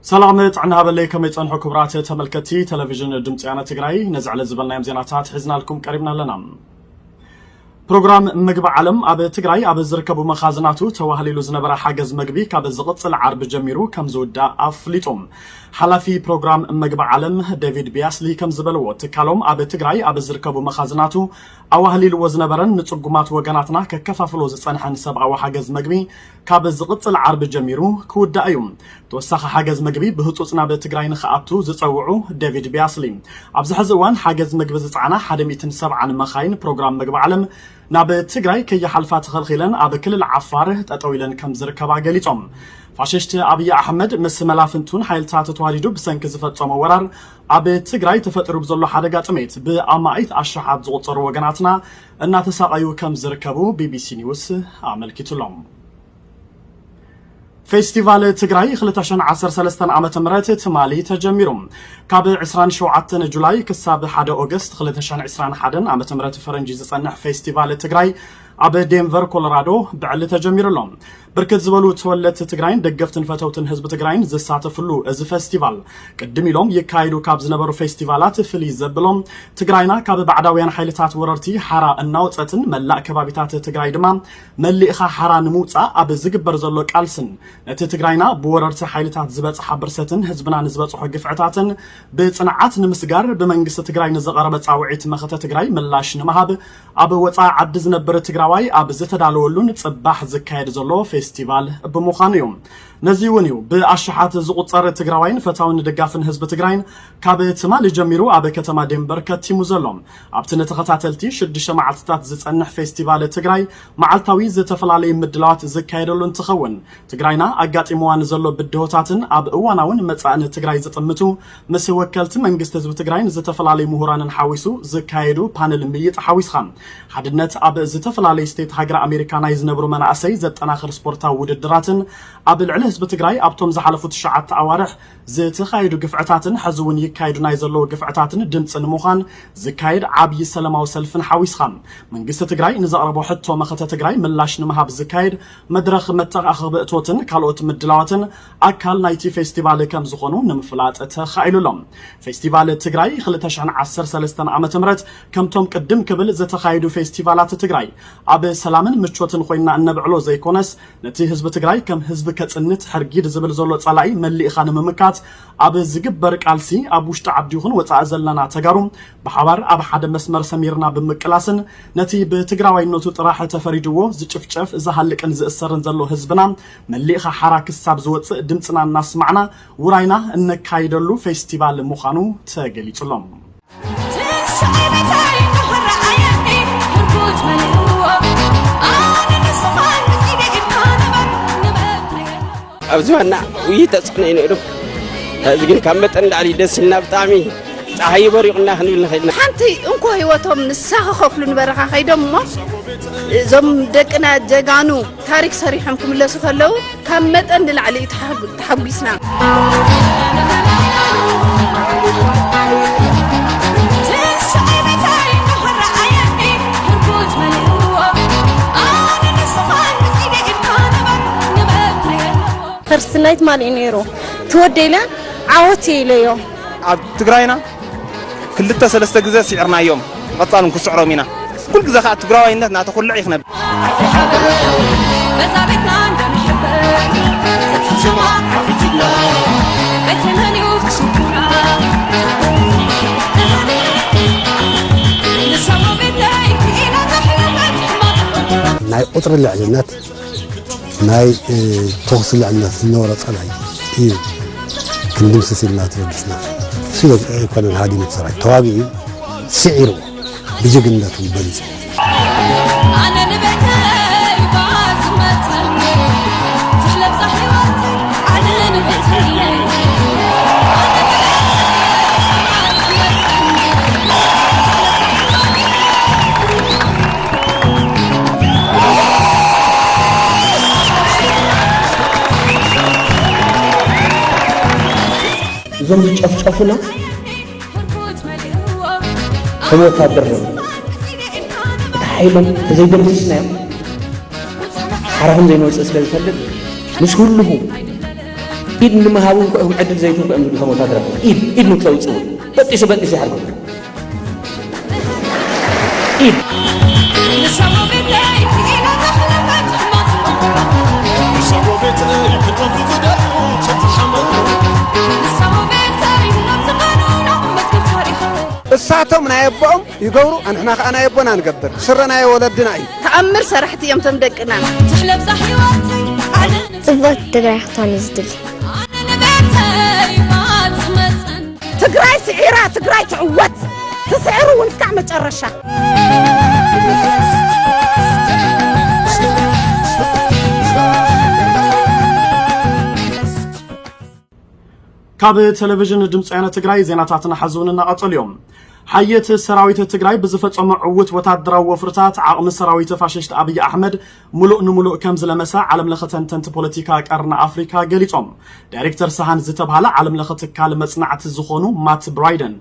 ሰላም ጥዕና ሃበለይ፣ ከመይ ጸንሑ ክቡራት ተመልከትቲ ቴሌቪዥን ድምፂ ወያነ ትግራይ? ነዚ ዕለት ዝበልናዮም ዜናታት ሒዝናልኩም ቀሪብና ኣለና። ፕሮግራም ምግቢ ዓለም ኣብ ትግራይ ኣብ ዝርከቡ መኻዝናቱ ተዋህሊሉ ዝነበረ ሓገዝ መግቢ ካብ ዝቕፅል ዓርቢ ጀሚሩ ከም ዝውዳእ ኣፍሊጡ። ሓላፊ ፕሮግራም ምግቢ ዓለም ዴቪድ ቢያስሊ ከም ዝበልዎ፣ ትካሎም ኣብ ትግራይ ኣብ ዝርከቡ መኻዝናቱ ኣዋህሊልዎ ዝነበረን ንጽጉማት ወገናትና ከከፋፍሎ ዝጸንሐን ሰብኣዊ ሓገዝ መግቢ ካብ ዝቕጽል ዓርቢ ጀሚሩ ክውዳእ እዩ። ተወሳኺ ሓገዝ መግቢ ብህጹጽ ናብ ትግራይ ንኽኣቱ ዝጸውዑ ዴቪድ ቢያስሊ፣ ኣብዚ ሕዚ እዋን ሓገዝ መግቢ ዝጸዓና ሓደ ሚእትን ሰብዓን መኻይን ፕሮግራም መግቢ ዓለም ናብ ትግራይ ከይሓልፋ ተኸልኺለን ኣብ ክልል ዓፋር ጠጠው ኢለን ከም ዝርከባ ገሊጾም። ፋሽስት ኣብይ ኣሕመድ ምስ መላፍንቱን ሓይልታት ተዋዲዱ ብሰንኪ ዝፈጸሞ ወራር ኣብ ትግራይ ተፈጢሩ ብዘሎ ሓደጋ ጥሜት ብኣማኢት ኣሽሓት ዝቑጸሩ ወገናትና እናተሳቐዩ ከም ዝርከቡ ቢቢሲ ኒውስ ኣመልኪቱሎም። ፌስቲቫል ትግራይ ክልተ ሽሕን ዓሰርተ ሰለስተን ዓመተ ምህረት ትማሊ ተጀሚሩ። ካብ ዕስራን ሸውዓተን ጁላይ ክሳብ ሓደ ኦገስት ክልተ ሽሕን ዕስራን ሓደን ዓመተ ምህረት ፈረንጂ ዝጸንሕ ፌስቲቫል ትግራይ ኣብ ዴንቨር ኮሎራዶ ብዕሊ ተጀሚሩ ኣሎ። ብርክት ዝበሉ ተወለድቲ ትግራይን ደገፍትን ፈተውትን ህዝቢ ትግራይን ዝሳተፍሉ እዚ ፌስቲቫል፣ ቅድም ኢሎም ይካየዱ ካብ ዝነበሩ ፌስቲቫላት ፍልይ ዘብሎም፣ ትግራይና ካብ ባዕዳውያን ሓይልታት ወረርቲ ሓራ እናወፀትን መላእ ከባቢታት ትግራይ ድማ መሊእኻ ሓራ ንምውፃእ ኣብ ዝግበር ዘሎ ቃልስን፣ ነቲ ትግራይና ብወረርቲ ሓይልታት ዝበፅሓ ብርሰትን ህዝብና ንዝበፅሖ ግፍዕታትን ብፅንዓት ንምስጋር፣ ብመንግስቲ ትግራይ ንዝቐረበ ፃውዒት መኸተ ትግራይ ምላሽ ንምሃብ፣ ኣብ ወፃኢ ዓዲ ዝነብር ትግራዋይ ኣብ ዝተዳለወሉን ፅባሕ ዝካየድ ዘሎ ፌስቲቫል ብምዃኑ እዩ። ነዚ እውን እዩ ብኣሽሓት ዝቑፀር ትግራዋይን ፈታውን ደጋፍን ህዝቢ ትግራይን ካብ ትማሊ ጀሚሩ ኣብ ከተማ ዴንቨር ከቲሙ ዘሎ። ኣብቲ ንተኸታተልቲ ሽዱሽተ መዓልትታት ዝፀንሕ ፌስቲቫል ትግራይ፣ መዓልታዊ ዝተፈላለዩ ምድላዋት ዝካየደሉ እንትኸውን፣ ትግራይና ኣጋጢምዋ ንዘሎ ብድሆታትን ኣብ እዋናውን መጻእን ትግራይ ዝጥምቱ ምስ ወከልቲ መንግስቲ ህዝቢ ትግራይን ዝተፈላለዩ ምሁራንን ሓዊሱ ዝካየዱ ፓነል ምይይጥ ሓዊስኻ፣ ሓድነት ኣብ ዝተፈላለዩ ስቴት ሃገረ ኣሜሪካ ናይ ዝነብሩ መናእሰይ ዘጠናኽር ስፖርታዊ ውድድራትን ኣብ ልዕሊ ህዝቢ ትግራይ ኣብቶም ዝሓለፉ ትሽዓተ ኣዋርሕ ዝተኻየዱ ግፍዕታትን ሕዚ እውን ይካየዱ ናይ ዘለዉ ግፍዕታትን ድምፂ ንምዃን ዝካየድ ዓብዪ ሰላማዊ ሰልፍን ሓዊስኻ፣ መንግስቲ ትግራይ ንዘቕረቦ ሕቶ መኸተ ትግራይ ምላሽ ንምሃብ ዝካየድ መድረኽ መተኣኻኸቢ እቶትን ካልኦት ምድላዋትን ኣካል ናይቲ ፌስቲቫል ከም ዝኾኑ ንምፍላጥ ተኻኢሉ ኣሎ። ፌስቲቫል ትግራይ ክልተ ሽሕን ዓሰርተ ሰለስተን ዓመተ ምህረት ከምቶም ቅድም ክብል ዝተኻየዱ ፌስቲቫላት ትግራይ ኣብ ሰላምን ምቾትን ኮይንና እነብዕሎ ዘይኮነስ፣ ነቲ ህዝቢ ትግራይ ከም ህዝቢ ከጽንት ሕርጊድ ዝብል ዘሎ ጸላኢ መሊእኻ ንምምካት ኣብ ዝግበር ቃልሲ፣ ኣብ ውሽጢ ዓዲ ይኹን ወጻኢ ዘለና ተጋሩ ብሓባር ኣብ ሓደ መስመር ሰሚርና ብምቅላስን፣ ነቲ ብትግራዋይነቱ ጥራሕ ተፈሪድዎ ዝጭፍጨፍ፣ ዝሃልቅን ዝእሰርን ዘሎ ህዝብና መሊእኻ ሓራ ክሳብ ዝወጽእ ድምፅና እናስማዕና ውራይና እነካይደሉ ፌስቲቫል ምዃኑ ተገሊጹ ኣሎ። ኣብዚ ዋና ውይ ተጽዕኖ እዩ ነይሩ። እዚ ግን ካብ መጠን ላዕሊ ደስ ኢልና፣ ብጣዕሚ ፀሓይ በሪቑና ክንብል ንኽእል ኢና። ሓንቲ እንኮ ህይወቶም ንሳ ክኸፍሉ ንበረኻ ከይዶም እሞ፣ እዞም ደቅና ጀጋኑ ታሪክ ሰሪሖም ክምለሱ ከለዉ ካብ መጠን ንላዕሊ እዩ ተሓጉ-፣ ተሓጒስና። ፈርስት ናይት ማን እዩ ነይሩ? ትወደይለ ዓወት ኢለዮ። ኣብ ትግራይና ክልተ ሰለስተ ግዜ ስዒርናዮም፣ ቀጻሉን ክስዕሮም ኢና። ኩል ግዜ ከኣ ትግራዋይነት እናተኹልዕ ይኽነብ። ናይ ቁጽሪ ልዕልነት፣ ናይ፣ እ፣ ተኹሲ ልዕልነት ዝነበሮ ጸላኢ እዩ ክንድምስስ ኢልና ተበጊስና። እሱ ኣይኮነን ሃዲሙ እቲ ሰራዊት፣ ተዋጊኡ እዩ፣ ስዒሩ ብጅግንነቱ በሊጹ። እዞም ዝጨፍጨፉና ከም ወታደር ነው። እቲ ሓይሎም ተዘይደምሲስናዮም ሓራኹም ዘይንወፅእ ስለ ዝፈልጥ ምስ ኩልኹም ኢድ ንምሃቡ እንኳ ኢኹም ዕድል ዘይትህቡ እዮም ዝብሉ ሰሞታት ረኽቡ። ኢድ ኢድ ንክተውፅኡ በጢሱ በጢሱ ይሓርኩም። ኢድ እሳቶም ናይ ኣቦኦም ይገብሩ፣ ኣንሕና ከኣ ናይ ኣቦና ንገብር። ስረ ናይ ወለድና እዩ። ተኣምር ሰራሕቲ እዮም ቶም ደቅና። ትሕለብዛ ህይወተይ ዓለም ጽብቕቲ ትግራይ ክትኮን እዩ ዝድሊ። ኣነ ንቤተይ ማጽመጽን ትግራይ ስዒራ ትግራይ ትዕወት። ትስዕር እውን እስካዕ መጨረሻ። ካብ ቴሌቪዥን ድምፂ ወያነ ትግራይ ዜናታትና ሓዚ እውን እናቐፀሉ እዮም። ሓየት ሰራዊት ትግራይ ብዝፈፀሞ ዕዉት ወታደራዊ ወፍርታት ዓቕሚ ሰራዊት ፋሽስት ኣብይ ኣሕመድ ሙሉእ ንሙሉእ ከም ዝለመሰ ዓለም ለኸ ተንተንቲ ፖለቲካ ቀርኒ ኣፍሪካ ገሊፆም። ዳይሬክተር ሰሃን ዝተብሃለ ዓለም ለኸ ትካል መፅናዕቲ ዝኾኑ ማት ብራይደን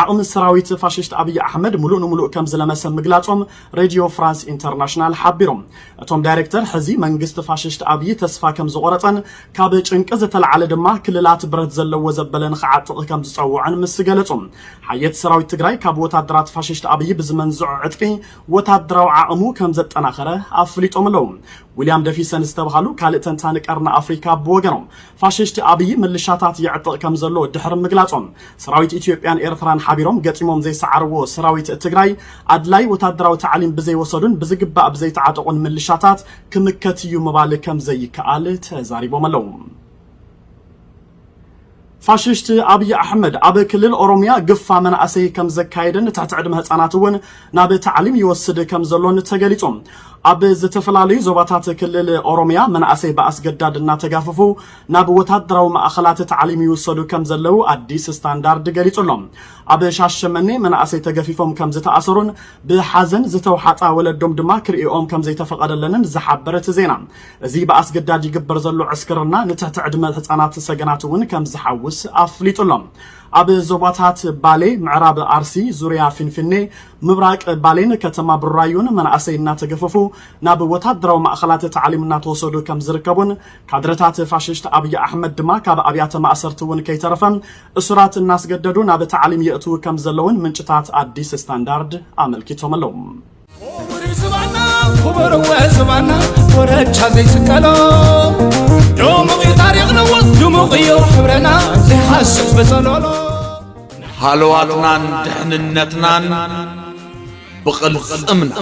ዓቕሚ ሰራዊት ፋሽስት ኣብይ ኣሕመድ ሙሉእ ንሙሉእ ከም ዝለመሰ ምግላፆም ሬድዮ ፍራንስ ኢንተርናሽናል ሓቢሮም። እቶም ዳይሬክተር ሕዚ መንግስቲ ፋሽስት ኣብይ ተስፋ ከም ዝቆረፀን ካብ ጭንቂ ዝተለዓለ ድማ ክልላት ብረት ዘለዎ ዘበለ ንክዓጥቕ ከም ዝፀውዐን ምስ ገለፁ ሓየት ሰራዊት ትግራይ ካብ ወታደራት ፋሽስት ኣብይ ብዝመንዝዖ ዕጥቂ ወታደራዊ ዓቕሙ ከም ዘጠናኸረ ኣፍሊጦም ኣለዉ። ዊልያም ደፊሰን ዝተብሃሉ ካልእ ተንታኒ ቀርኒ ኣፍሪካ ብወገኖም ፋሽስት ኣብይ ምልሻታት የዕጥቕ ከም ዘሎ ድሕሪ ምግላጾም ሰራዊት ኢትዮጵያን ኤርትራን ሓቢሮም ገጢሞም ዘይሰዓርዎ ሰራዊት ትግራይ ኣድላይ ወታደራዊ ታዕሊም ብዘይወሰዱን ብዝግባእ ብዘይተዓጠቑን ምልሻታት ክምከት እዩ ምባል ከም ዘይከኣል ተዛሪቦም ኣለዉ። ፋሽስት ኣብይ ኣሕመድ ኣብ ክልል ኦሮሚያ ግፋ መናእሰይ ከም ዘካየደን ትሕቲ ዕድመ ህፃናት እውን ናብ ታዕሊም ይወስድ ከም ዘሎን ተገሊጹ። ኣብ ዝተፈላለዩ ዞባታት ክልል ኦሮሚያ መናእሰይ ብኣስገዳድ እናተጋፈፉ ናብ ወታደራዊ ማእኸላት ታዕሊም ይውሰዱ ከም ዘለዉ ኣዲስ ስታንዳርድ ገሊጹ ኣሎ። ኣብ ሻሸመኔ መናእሰይ ተገፊፎም ከም ዝተኣሰሩን ብሓዘን ዝተውሓጣ ወለዶም ድማ ክርእኦም ከም ዘይተፈቐደለንን ዝሓበረ እቲ ዜና፣ እዚ ብኣስገዳድ ይግበር ዘሎ ዕስክርና ንትሕቲ ዕድመ ህፃናት ሰገናት እውን ከም ዝሓውስ ኣፍሊጡ ኣሎ። ኣብ ዞባታት ባሌ፣ ምዕራብ ኣርሲ፣ ዙርያ ፊንፊኔ፣ ምብራቅ ባሌን ከተማ ቡራዩን መናእሰይ እናተገፈፉ ናብ ወታደራዊ ማእኸላት ታዕሊም እናተወሰዱ ከም ዝርከቡን ካድረታት ፋሽስት ኣብይ ኣሕመድ ድማ ካብ ኣብያተ ማእሰርቲ እውን ከይተረፈ እሱራት እናስገደዱ ናብ ታዕሊም የእትዉ ከም ዘለውን ምንጭታት ኣዲስ ስታንዳርድ ኣመልኪቶም ኣለዉ። ክቡር ዝባና ክቡር እወ ዝባና ኮረቻ ዘይስቀሎ ድሙቕ እዩ ታሪኽና እወ ድሙቕ እዩ ሕብረና ዘይሃስስ በጸሎሎ ሃለዋትናን ድሕንነትናን ብቕልጽምና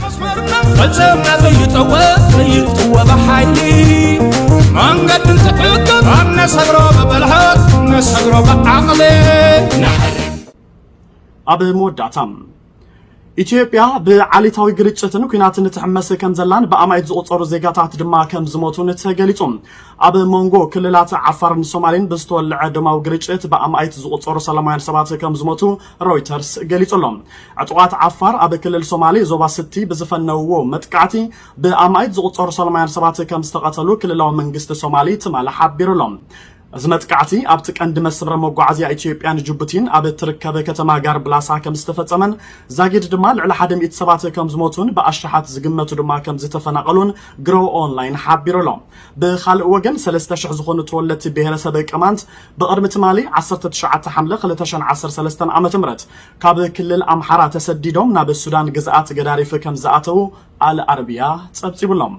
መስመርና ፈጸምና ዘይጠወ ዘይጥወ ብሓይሊ መንገዲ እንትዕቅብ ኣብ ነሰግሮ ብብልሓት ነሰግሮ ብዓቕሊ ኣብ መወዳእታ ኢትዮጵያ ብዓሌታዊ ግርጭትን ኲናትን ትሕመስ ከም ዘላን ብኣማኢት ዝቑጸሩ ዜጋታት ድማ ከም ዝሞቱን ተገሊጹ። ኣብ መንጎ ክልላት ዓፋርን ሶማሌን ብዝተወለዐ ደማዊ ግርጭት ብኣማኢት ዝቑጸሩ ሰላማውያን ሰባት ከም ዝሞቱ ሮይተርስ ገሊጹ ኣሎ። ዕጡቓት ዓፋር ኣብ ክልል ሶማሌ ዞባ ስቲ ብዝፈነውዎ መጥቃዕቲ ብኣማኢት ዝቑጸሩ ሰላማውያን ሰባት ከም ዝተቐተሉ ክልላዊ መንግስቲ ሶማሌ ትማሊ ሓቢሩ ኣሎ። እዚ መጥቃዕቲ ኣብቲ ቀንዲ መስመር መጓዓዝያ ኢትዮጵያን ጅቡቲን ኣብ እትርከብ ከተማ ጋርብላሳ ከም ዝተፈጸመን ዛጊድ ድማ ልዕሊ ሓደ ሚእቲ ሰባት ከም ዝሞቱን ብኣሽሓት ዝግመቱ ድማ ከም ዝተፈናቐሉን ግሮ ኦንላይን ሓቢሩ ኣሎ። ብኻልእ ወገን ሰለስተ ሽሕ ዝኾኑ ተወለድቲ ብሄረሰብ ቅማንት ብቕድሚ ትማሊ ዓሰርተ ትሽዓተ ሓምለ ክልተ ሽሕን ዓሰርተ ሰለስተን ዓመተ ምህረት ካብ ክልል ኣምሓራ ተሰዲዶም ናብ ሱዳን ግዝኣት ገዳሪፍ ከም ዝኣተዉ ኣል ኣረቢያ ጸብጺቡሎም።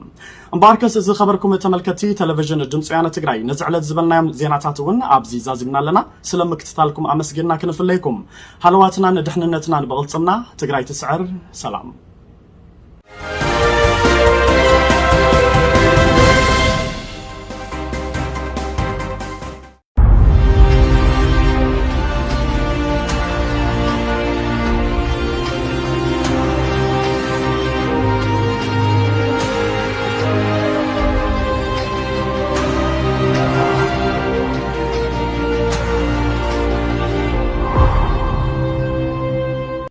እምበኣርከስ ዝኸበርኩም ተመልከትቲ ቴሌቪዥን ድምፂ ወያነ ትግራይ ነዚ ዕለት ዝበልናዮም ዜናታት እውን ኣብዚ ዛዚምና ኣለና። ስለ ምክትታልኩም ኣመስጊንና ክንፍለይኩም። ሃለዋትናን ድሕንነትናን ብቕልፅምና። ትግራይ ትስዕር። ሰላም።